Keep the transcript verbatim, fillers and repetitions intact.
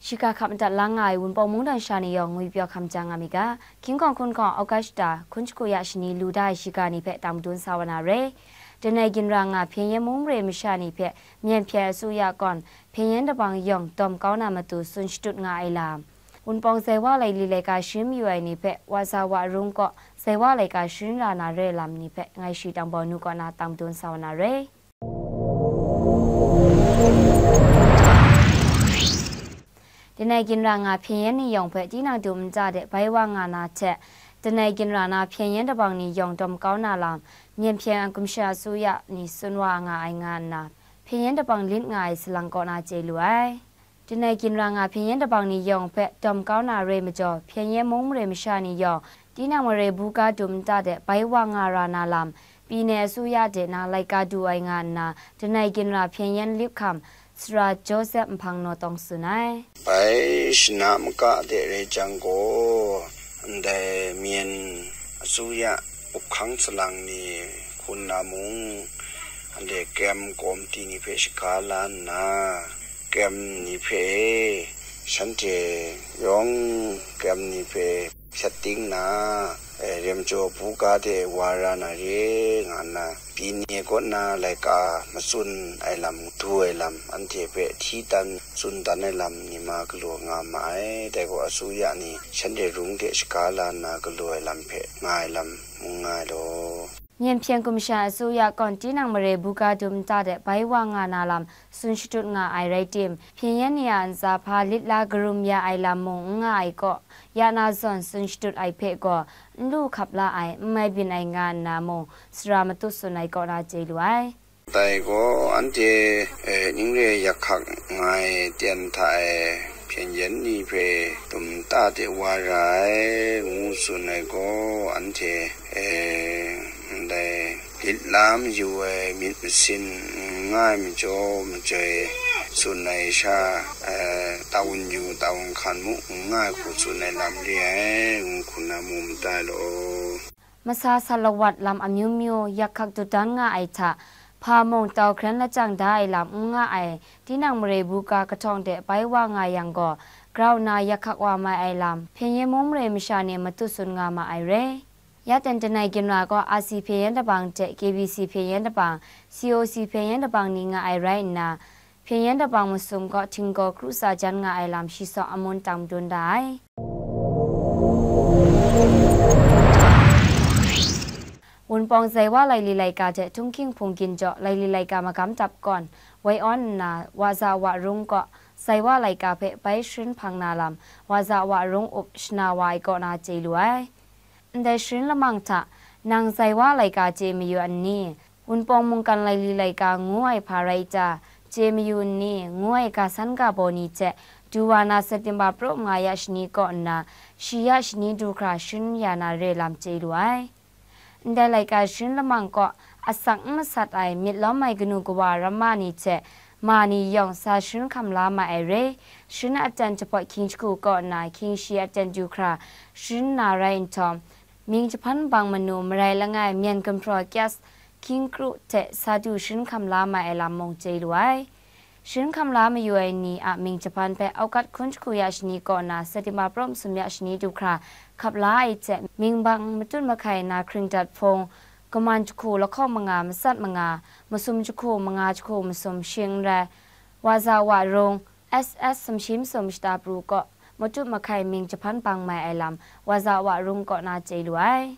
Shiga hkap madat lang nga ai Wunpawng mungdan sha ni yawng ngwi pyaw hkam jang nga mi ga, King Kawng hkun hkawng August hta hkun shagu ya shani lu da ai shiga ni hpe tang madun sa wa na re. Danai ginra nga Hpyen Yen mung mare masha ni hpe Myen Hpyen Asuya kawn Hpyen Yen dabang yawng dawm kau na matu tsun shatut nga ai lam, Wunpawng zai wa lai li laika sharin mayu ai ni hpe Wa Za Wa Rung kaw zai wa laika sharin ra na re lam ni hpe ngai shi Tang Bau Nu kaw na tang madun sa wa na re. Danai ginra nga Hpyen Yen ni yawng hpe tinang du nta de bai wa nga na hte, danai ginra na Hpyen Yen dabang ni yawng dawm kau na lam, Myen Hpyen Gumsha Asuya ni tsun wa nga ai nga nna, Hpyen Yen dabang lit nga ai salang kaw na chye lu ai. Danai ginra nga Hpyen Yen dabang ni yawng hpe dawm kau na re majaw, Hpyen Yen mung mare masha ni yawng, tinang mare buga du nta de bai wa nga ra na lam, Pyi ne asuya de na laika du ai nga nna, danai ginra Hpyen Yen lip hkam, Sara Joseph Nhpang Naw Tawng tsun ai. Bai shana maka de rai jang gaw, ndai Myen asuya up hkang salang ni hkun na mung, ndai kem kawmti ni hpe shaga la nna, kem ni hpe, shanhte yawng kem ni hpe, shat ting na, eh, rem jaw buga de wa ra na re, nga nna, Pyi ne kaw na laika matsun ai lam, du ai lam, anhte hpe hti tan, tsun tan ai lam ni ma galaw nga ma ai. Dai gaw asuya ni shanhte rung hte shaga la nna galaw ai lam hpe nga ai lam mung nga ai law. Myen Hpyen Gumsha Asuya kawn tinang mare buga du nta de bai wa nga na lam tsun shatut nga ai rai tim, Hpyen Yen ni a ntsa hpa lit la karum ya ai lam mung n nga ai kaw, ya na zawn tsun shatut ai hpe gaw, n lu hkap la ai, n mai byin ai nga nna mung, sara matut tsun ai kaw na chye lu ai. Dai gaw anhte, eh, ning re yak hkak nga ai ten hta e Hpyen Yen ni hpe dum ta de wa ra ai, ngu tsun ai gaw, anhte, eh, ndai lit la mayu ai myit masin n nga ai majaw, majoi tsun ai sha, eh, tawun yu tawun hkan mu n nga ai hku tsun ai lam re ai, ngu hku na mu matai law. Masa sa lawat lam amyu myu yak hkak dut dan nga ai hta, hpa mung tau hkren lajang da ai lam n nga ai, tinang mare buga kahtawng de bai wa nga yang gaw, grau nna yak hkak wa mai ai lam, Hpyen Yen mung mare masha ni matut tsun nga ma ai re. Ya ten danai ginra gaw R C Hpyen Yen dabang hte K B C Hpyen Yen dabang, C O C Hpyen Yen dabang ni nga ai rai nna, Hpyen Yen dabang masum gaw htinggaw kru tsa jan nga ai lam shi saw amun tang madun da ai. Wunpawng zai wa lai li laika hte Htunghking Hpung Ginjaw lai li laika magam dap kawn, woi awn nna, Wa Za Wa Rung kaw zai wa laika hpe bai sharin hpang na lam, Wa Za Wa Rung up shana wa ai kaw na chye lu ai. Ndai sharin lamang hta, nang zai wa laika chye mayu a n ni? Wunpawng mungkan lai li laika ngu ai hpa rai ta, chye mayu n ni, ngu ai ga san ga baw ni hte du wa na September pra manga ya shani kaw nna, shi ya shani du hkra sharin ya na re lam chye lu ai. Ndai laika sharin lamang kaw, asak n masat ai myit lawm ai kanu kawa ramma ni hte ma ni yawng sa sharin hkam la ma ai re, sharin aten jahpawt hkying jahku kaw nna hkying shi aten du hkra sharin na rai nhtawm, mying jahpan bang manu marai langai myen gumhpraw kyas hkying kru hte sa du sharin hkam la ma ai lam mung chye lu ai. Sharin hkam la mayu ai ni a mying jahpan hpe August hkun jahku ya shani kaw na September pra masum ya shani du hkra hkap la ai hte, mying bang matut mahkai na hkring dat hpung, kaman jahku lahkawng manga matsat manga, masum jahku manga jahku masum shing n rai, Wa Za Wa Rung, S S sumshi masum shata pru kaw matut mahkai mying jahpan bang mai ai lam, Wa Za Wa Rung kaw na chye lu ai.